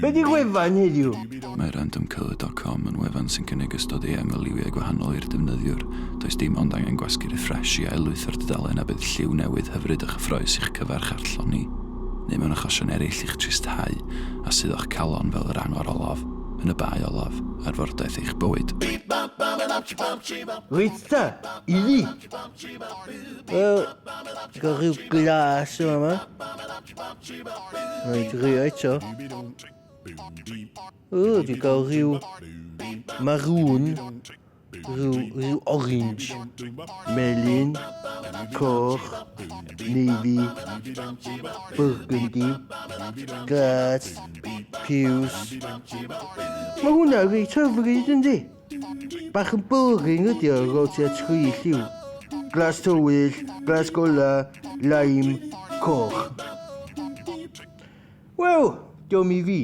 Be 'di gwefan heddiw? Mae randomcolour.com yn wefan sy'n cynnig ystod eang o liwiau gwahanol i'r defnyddiwr. Does dim ond angen gwasgu refresh i ail-lwytho'r dudalen a bydd lliw newydd hyfryd a chyffrous i'ch cyfarch a'r llonni, neu mewn achosion eraill i'ch tristhau a suddo'ch calon fel yr angor olaf yn y bae olaf ar fordaith eich bywyd. Reit ta, iddi! Wel, gael rhyw glas yma yma. Rhaid drio eto. O, di gael rhyw maroon, rhyw, rhyw orange, melyn, coch, navy, burgundy, glas, piws. Mae hwnna reit hyfryd, yndi? Bach yn boring ydi o ar ôl tua tri lliw. Glas tywyll, glas gola, lime, coch. Wel, diom i fi.